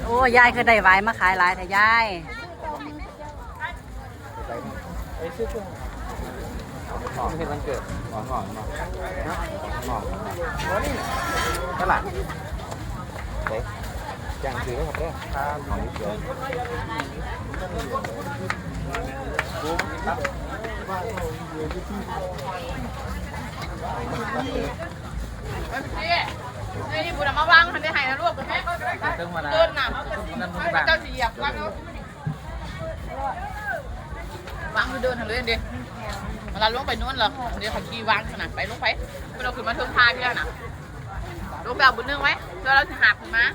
ໂອ້ ຍາຍຄືໄດ້ຫວາຍມາຂາຍຫຼາຍແທ້ຍາຍ? ເຮັດວັນເກີດ ຫອມໆ ເນາະ ຫອມໆ ຕະຫຼາດ ເດ້ ຈ້າງຊື້ເດີຄັບເດີ ຫອມເກີນ ນີ້ ນີ້ ນີ້ ພຸ້ນນະ ມາວາງຫັ້ນໄດ້ໃຫ້ນະລູກ ແມ່ ເດີນນະ ເຈົ້າຊິຢຽບກ່ອນ. ວາງຢູ່ເດີ່ນຫັ້ນເລີຍເດ້ ເວລາລົງໄປໂນ້ນແລ້ວເດ້ ເຂົາຂີ່ວາງຊັ້ນນະ ໄປລົງໄປ ເພິ່ນເອົາຂຶ້ນມາເທິງພາເທື່ອນະ ລົງໄປເອົາບຸນເນີງໄວ້ ເພື່ອລາວຊິຫາບຂຶ້ນມາ.